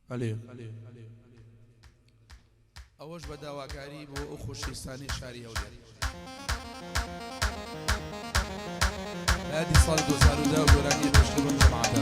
بەلێ ئەوەش بە داواکاری بۆ ئەو خۆشەویستانەی شاری هەولێر. لە یادی ساڵی 2010 ئەو گۆرانییە پێشکەش بەم جەماعەتە.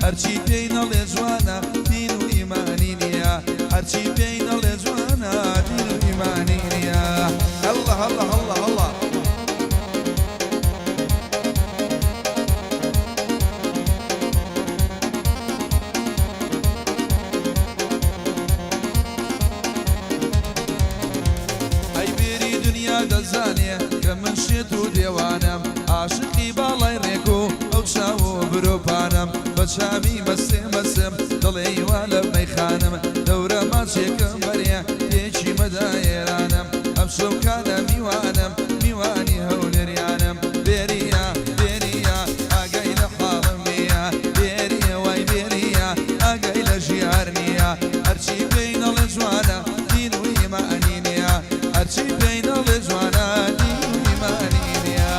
هەرچی پێی نەڵێ جوانە دین و ئیمانی نییە هەرچی پێی نەڵێ جوانە دین و ئیمانی نییە هەڵڵا هەڵڵا هەڵڵا هەڵڵا. ئەی بێری دنیا دەزانێ کە من شێت و دێوانەم عاشقی باڵای ڕێک و ئەو چاو و برۆ پانەم بە چاوی مەستێ مەستم دەڵێی وا لە مەیخانەم دەورە ماچێکم بەرێ تێکی مەدە ئێرانم ئەمشەو کانە میوانم میوانی هەولێریانم بێریە بێریە ئاگای لە حاڵم نییە بێریە وای بێریە ئاگای لە ژیار نییە هەرچی پێی نەڵێ جوانە دین و ئیمانی نییە هەرچی پێی نەڵێ جوانە دین و ئیمانی نییە.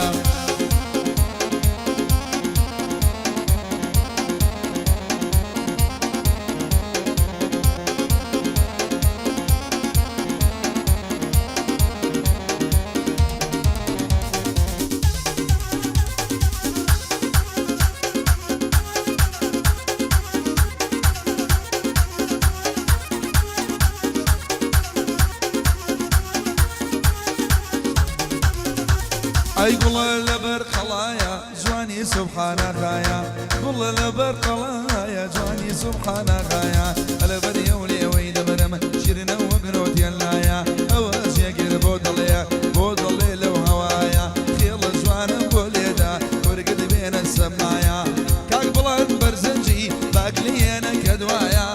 ئەی گوڵە لەبەر قەڵایە جوانی سوبحانە غایە گوڵە لەبەر قەڵایە جوانی سوبحانە غایە لەبەر یەو لێوەی دەمرم شیرنە وەک نۆتێلایە ئەوە جێگر بۆ دڵێ بۆ دڵێ لەو هەوایە خێڵە جوانم بۆ لێدا کورگت بێنە سەمایە کاک بڵند بەرزنجی باک لێنە کە دوایە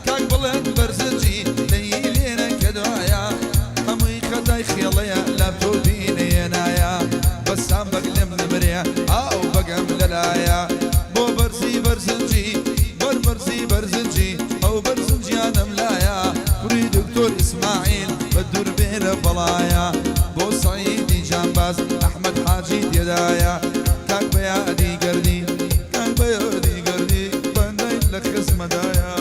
کاک بڵند بەرزنجی دەی لێنە کە دوایە هەمووی خەتای خێڵەیە لاپتۆپی نەیەنایە بەسام بەگ لێم نەمرێ ئاو بەگەم لەلایە بۆ بەرزی بەرزنجی بەر بەرزی بەرزنجی ئەو بەرزنجیانەم لایە کوڕی دکتۆر ئیسماعیل بە دوور بێ لە بەڵایە بۆ سەعیدی جانباز ئەحمەد حاجی تێدایە کاک بەیادی گەردی کاک بەیادی گەردی بەندەی لە خزمەدایە.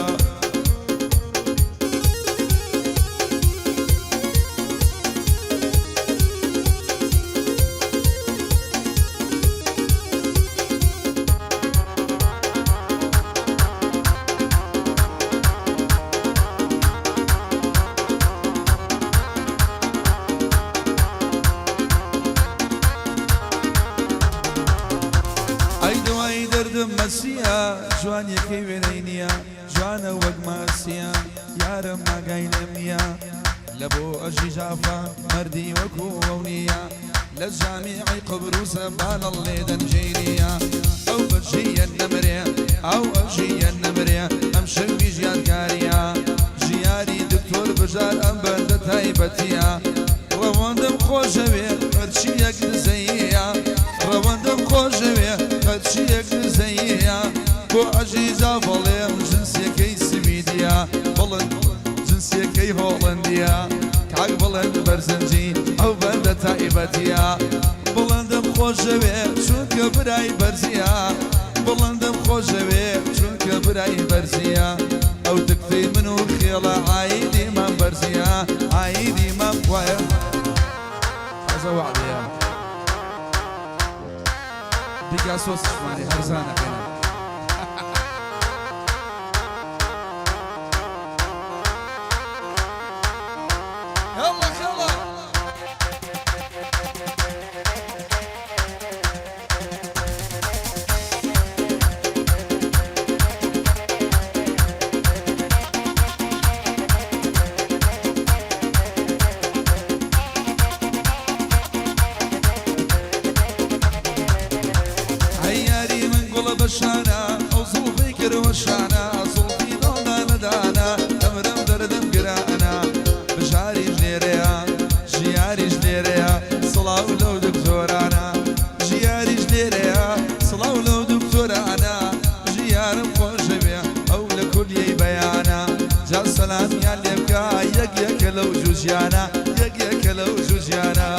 ئەی دوای دەردم مەسیە جوانیەکەی وێنەی نییە جوانە وەک ماسیە یارم ئاگای لێم نییە لە بۆ ئەژی جافا مەردی وەکو ئەو نییە لە جامیعی قوبروسە باڵ لێدەن جێی نییە ئەو بەژیە نەمرێ ئەو ئەژیە نەمرێ ئەم شەوی ژیانکاریە ژیاری دکتۆر بژار ئەم بەندە تایبەتیە ڕەوەندم خۆشەوێ هەرچیەک دزەییە ڕەوەندم خۆشەوێ هەرچیەک دزەییە بۆ ئەژی جاڤڵێم جنسیەکەی سویدیە بڵند جنسیەکەی هۆڵەندیە کاک بڵند بەرزنجی ئەو بەندە تایبەتیە بڵندم خۆشەوێ چونکە برای بەرزیە بڵندم خۆشەوێ چونکە برای بەرزیە ئەو تکتەی من و خێڵە عایدی مام بەرزیە عایدی مام خوایە تازە وەعدەیە پیکاسۆ سشمانی هەرزانە پێنە. هەڵە خەڵە. ئەی یاری من گوڵە بە شانە ئەو زوڵفەی کردوە شانە زوڵفی دڵدانە دانە دەمرم دەردم گرانە بژاریش لێرەیە ژیاریش لێرەیە سڵاو لەو دکتۆرانە ژیاریش لێرەیە سڵاو لەو دکتۆرانە ژیارم خۆش. سەلامیان لێ بکا یەک یەکە لەو جوجیانە یەک یەکە لەو جوجیانە.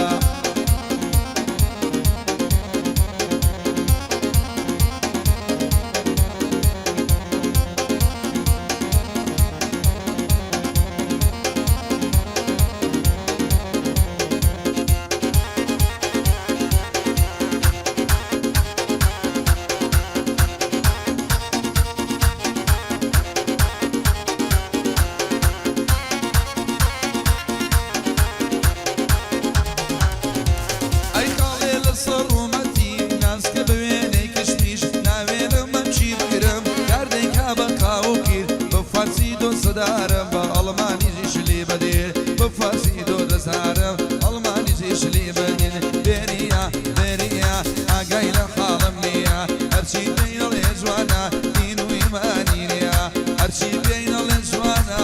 ئەی خاڵێ لەسەر ڕوومەتی ناسکە بە وێنەی کشمیش ناوێرم مەمکی بگرم یار دەیکا بە قاو و قیر بە فارسی دۆستدارم بە ئەڵمانیش لی بەدیر بە فارسی دۆدەزارم ئەڵمانیش لی بەدیر بێریە بێریە ئاگای لە حاڵم نییە هەرچی پێی ئەڵێ جوانە دین و ئیمانی نییە هەرچی پێی ئەڵێ جوانە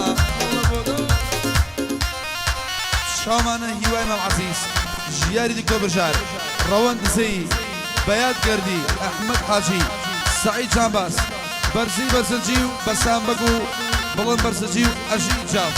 چاومانە هیوای مام عەزیز ژیاری دکتۆر بژار ڕەوەند دزەیی بەیاد گەردی ئەحمەد حاجی سەعید جانباز بەرزی بەرزنجی و بەسام بەگ و بڵند بەرزنجی و ئەژی جاف.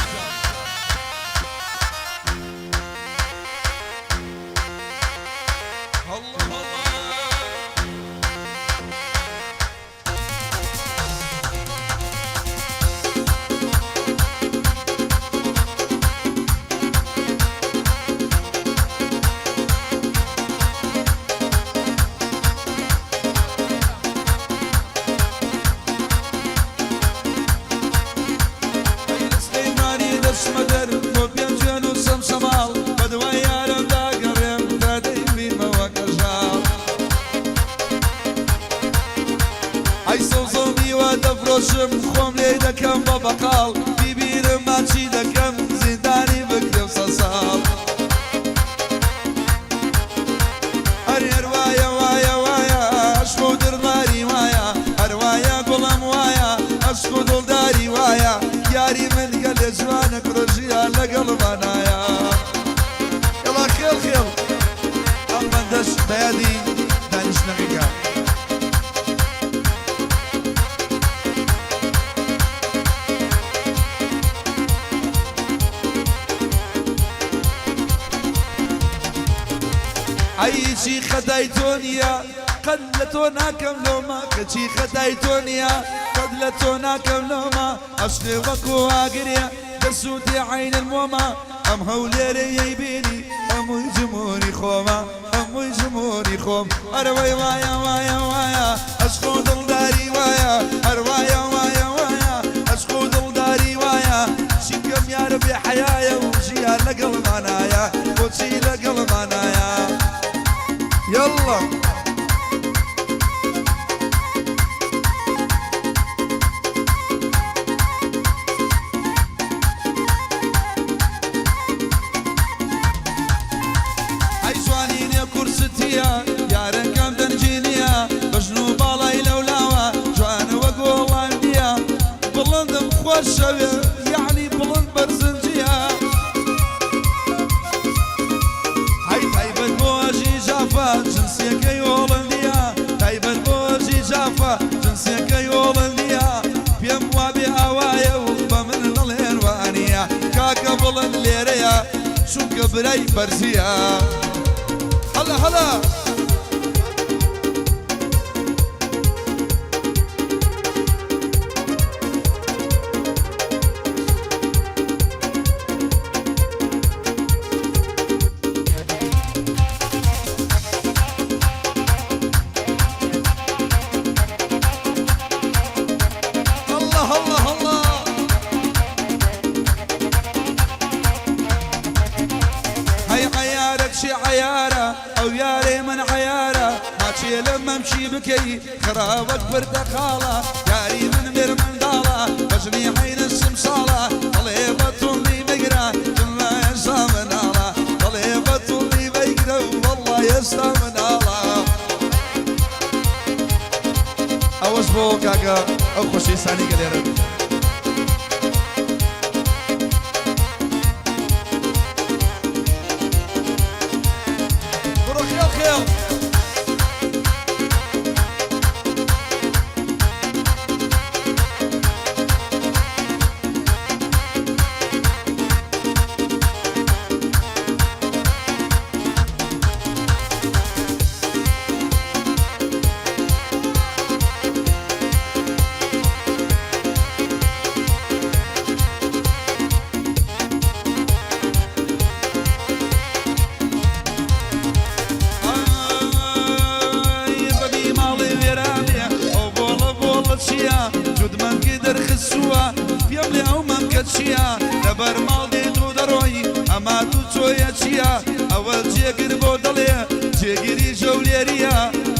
ئەی لە سلەیمانی دەچمە دەر بۆ پێنجوێن و چەمچەماڵ بەدوای یارمدا گەڕێم تا دەیبینمەوە کەژاڵ. ئەی سەوزە و میوە دەفرۆشم خۆم لێی دەکەم بە بەقاڵ بیبینم ماچی دەکەم زیندانی بکرێم سەد ساڵ. ئەرێ هەر وایە وایە وایە عەشق و دڵداری وایە هەر وایە گوڵم وایە عەشق و دڵداری وایە یاری من گەلێ جوانە کوڕە ژیان لەگەڵمانایە یەڵا خێڵ خێڵ ئەم بەندەش بە یادی دانیشتنەکەی کە. ئەی چی خەتای تۆ نییە قەت لە تۆ ناکەم لۆمە کەچی خەتای تۆ نییە قەت لە تۆ ناکەم لۆمە عەشقێ وەکو ئاگرێ دەسووتێ عەینەن مۆمە ئەم هەولێرەی بینی هەمووی جموری خۆمە هەمووی جموری خۆم ئەرە وەی وایە وایە وایە عەشق و دڵداری وایە هەر وایە وایە وایە عەشق و دڵداری وایە چی بکەم یارە بێ حەیایە و ژیان لەگەڵمانایە بۆچی لەگەڵمانایە یەڵڵا. ئەی جوانی نێ کورستیە یارەکەم دەنگی نیە بەژن و باڵای لەولاوە جوانە وەک هۆڵاندیە بڵندم خۆشەوێ یەعنی بڵند بەرزنجیە هەی تایبەت بۆ ئەژی جافە جنسیەکەی هۆڵەندیە تایبەت بۆ ئەژی جافە جنسیەکەی هۆڵەندیە پێم وابێ ئاوایە و بە من نەڵێن وانیە کاکە بڵند لێرەیە چونکە برای بەرزیە هەڵە هەڵە. اللە اللە اللە. هەی عەیارە کچی عەیارە ئەو یارەی من عەیارە ماچێ لە مەمکی بکەی خڕا وەک پرتەقاڵە یاری من مێرمنداڵە بەژنی عەینە سمساڵە دەڵێ بە توندی بگرە جملە ئێستا مناڵە دەڵێ بە توندی بگرە وەڵڵا ئێستا مناڵە. ئەوەش بۆ کاکە ئەو خۆشەویستانەی کە لێرەن. بڕۆ خێڵ خێڵ. سووە پێم لێ ئەو مەمکە چییە لەبەر ماڵ دێیت و دەڕۆی ئەما تو چۆیە چییە ئەوە جێگر بۆ دەڵێ جێگری ژەولێریە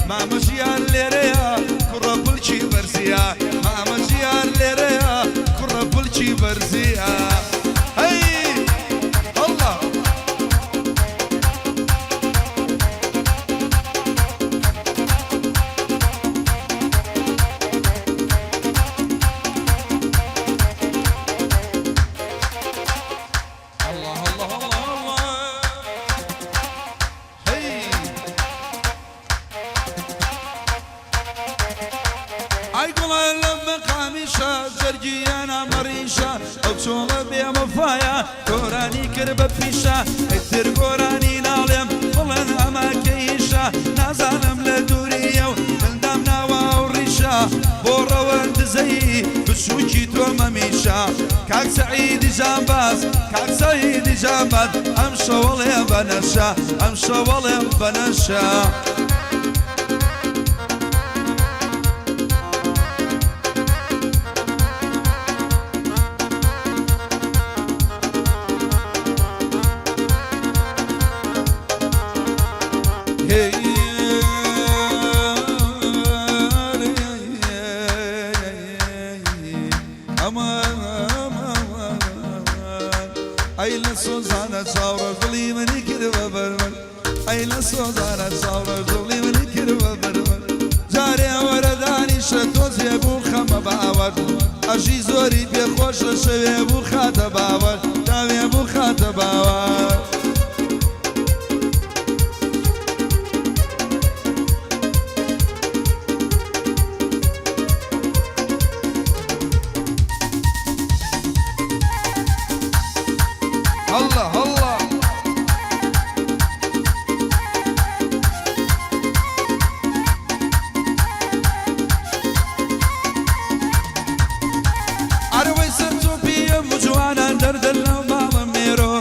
مامە ژیار لێرەیە کوڕە پلکی بەرزیە مامە ژیار لێرەیە کوڕە پلکی بەرزیە هەی هەڵڵا. الله الله الله الله هەی. ئای گوڵە لە مەقامیشە جەرگیانە مەڕیشە ئەو چۆڵە بێ وەفایە گۆرانی کرد بە پیشە ئیتر گۆرانی ناڵێم بڵێن ئەمە کەیشە نازانم لە دووریە و من دامناوە ئەو ڕیشە بۆ ڕەوەند دزەیی بچووکی تۆ مەمیشە کاک سەعیدی جانباز کاک سەعیدی جانباز ئەم شەوەڵێ بەنەشە ئەم شەوەڵێ بەنەشە. ئەی لە سۆزانە چاوڕەش دڵی منی کرد بە بەربەر ئەی لە سۆزانە چاوڕەش دڵی منی کرد بە بەربەر جارێ وەرە دانیشە تۆزێ بوو خەمە باوەر ئەژی زۆری پێ خۆشە شەوێ بوو خاتە باوەر داوێ بوو خاتە باوەر. هەڵڵا هەڵڵا. عەرەوەی سەر چۆپی ئەم جوانان دەردە لە ماڵم مێرۆ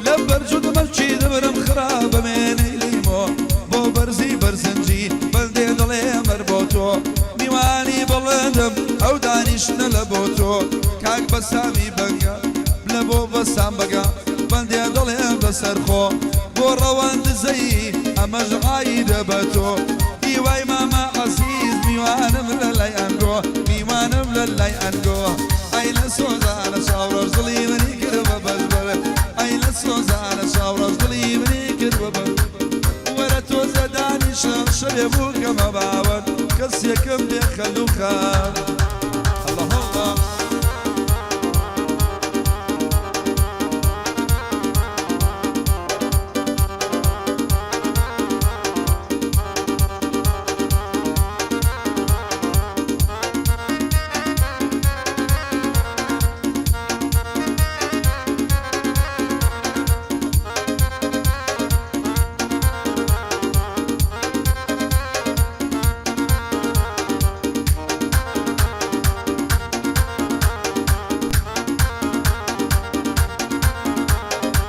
لە بەرجود مەلکی دەبرم خراپە مێنەی لیمۆ بۆ بەرزی بەرزنجی بەندێ دڵێ مەر بۆ تۆ میوانی بڵندم ئەو دانیشتنە لە بۆ تۆ کاک بەسامی بەنگە لە بۆ بەسام بەگە بەندێ دڵێم لەسەر خۆ بۆ ڕەوەند دزەیی ئەمەش عایدە بە تۆ هیوای مامە عەزیز میوانم لە لای ئەنگۆ میوانم لە لای ئەنگۆ ئەی لە سۆزانە چاوڕەش دڵی منی کرد بە بەزبەر ئەی لە سۆزانە چاوڕەش دڵی منی کرد بە بەزبەر وەرە تۆزێ دانیشە شەوێ بووکەمە باوەر کەسێکم بێ خەلوخە الله الله.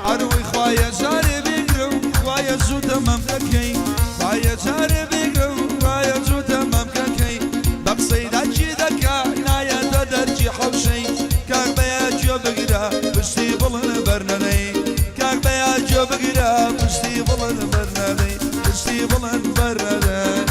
ئەروی خوایە جارێ بگرم خوایە زوو تەمام دەکەی خوایە جارێ بگرم خوایە زوو تەمام کەکەی بە قسەی داکی دەکا نایەتە دەرکی حەوشەی کاک بەیا گوێ بگرە پشتی بڵند بەرنەدەی کاک بەیا گوێ بگرە پشتی بڵند بەرنەدەی پشتی بڵند بەرنەدەی.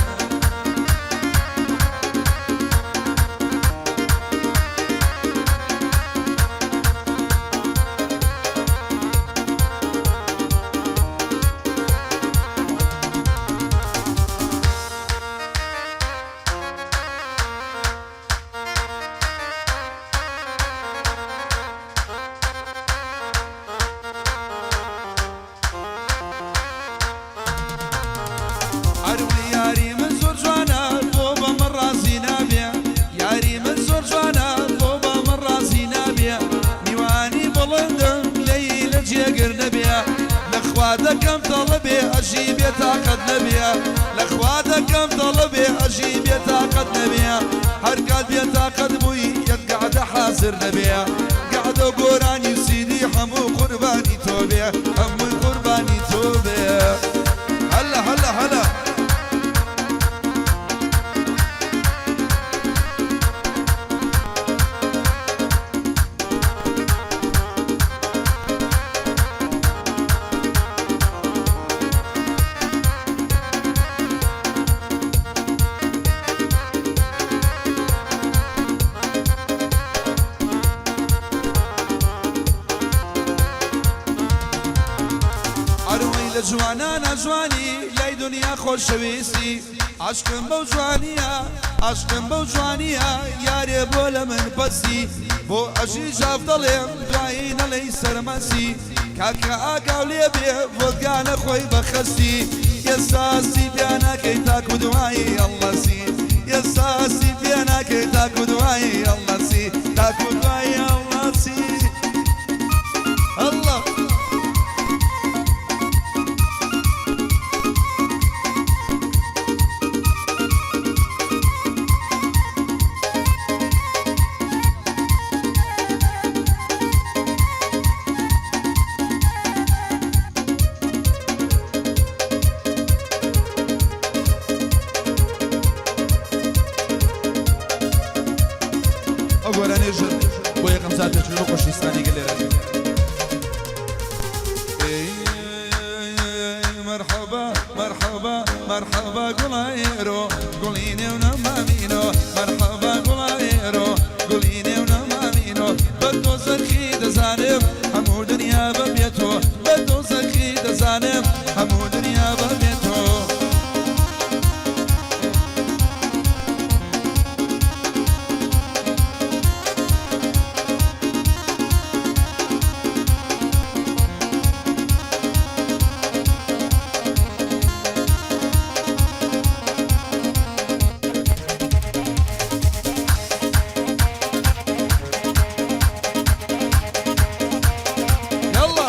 ئەروی یاری من زۆر جوانە بۆ بە من ڕازی نابێ یاری من زۆر جوانە بۆ بە من ڕازی نابێ میوانی بڵندم لێی لە جێگر نەبێ لە خوا دەکەم تەڵەبێ ئەژی بێتاقەت نەبێ لە خوا دەکەم تەڵەبێ ئەژی بێتاقەت نەبێ هەر کات بێتاقەت بووی یەک قەعدە حازر نەبێ قەعدە و گۆرانی و سیدی هەموو قوربانی تۆ بێ هەمووی قوربانی تۆ بێ هەلا هەلا هەلا. جوانانە جوانی لای دونیا خۆشەویستی عاشقم بەو جوانیە عاشقم بەو جوانیە یارێ بۆ لە من پەستی بۆ ئەژی جاف دەڵێم دوایی نەڵێی سەرمەستی کاکە ئاگاو لێ بێ ڤۆدگا نەخۆی بە خەستی ئێستا هەستی پیا ناکەی تاکو دوایی هەڵنەسی ئێستا هەستی پێ ناکەی تاکو دوایی هەڵنەسی تاکو دوایی هەڵنەسی اللە. ئەو گۆرانیە ژن بۆ یەکەم جار پێشکەش بە خۆشەویستانی گەل ئێران کرد. مەرحەبا مەرحەبا مەرحەبا گوڵایەرۆ گوڵی نێو نەمامینۆ مەرحەبا گوڵایەرۆ گوڵی نێو نەمامینۆ بە دۆزەخی دەزانم هەموو دنیا بەبێ تۆ بە دۆزەخی دەزانم هەموو دنیا بەبێ تۆ. یاڵڵا.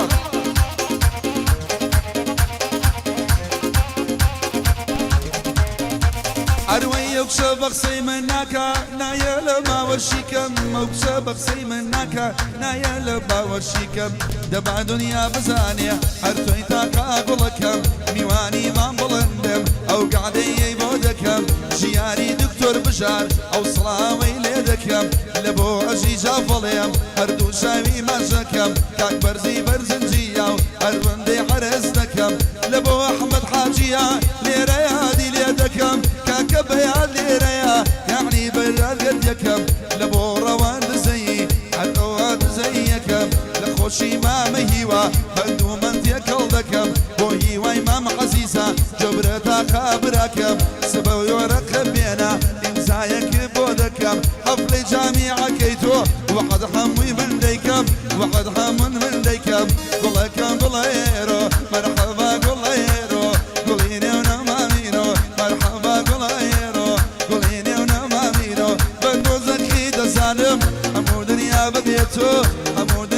ئەروەی ئەو کچە بە قسەی من ناکا نایە لە باوەشی کەم ئەو کچە بە قسەی من ناکا نایە لە باوەشی کەم دەبا دنیا بزانێ هەر تۆی تاقە گوڵەکەم میوانی مام بڵندم ئەو گەعدەیەی بۆ دەکەم ژیاری دکتۆر بژار ئەو سڵاوەی لێ دەکەم لە بۆ ئەژی جافەڵێم هەردوو چاوی ماچ دەکەم کاک بەرزی بەرزنجیە و هەروەندەی عەرز دەکەم لە بۆ ئەحمەد حاجیە لێرە یادی لێ دەکەم کاکە بەیاد لێرەیە یەعنی بەراد گەردیەکەم لە بۆ ڕەوان دزەیی هەر ئەوها دزەییەکەم لە خۆشی مامە هیوا بەند و مەند تێکەڵ دەکەم بۆ هیوای مام عەزیزە جەبرە تاقا براکەم سبە وەرەقە بێنە ئیمزایەک بۆ دەکەم حەفلەی جامیعەکەی تۆ وەعد هەمووی من دەیکەم وەعد هەموون من دەیکەم گوڵەکەم گوڵەیەرۆ مەرحەبا گوڵەیەرۆ گوڵی نێو نەمامینۆ مەرحەبا گوڵەیەرۆ گوڵی نێو نەمامینۆ بە دۆزەخی دەزانم هەموو دنیا بەبێ تۆ هەموو.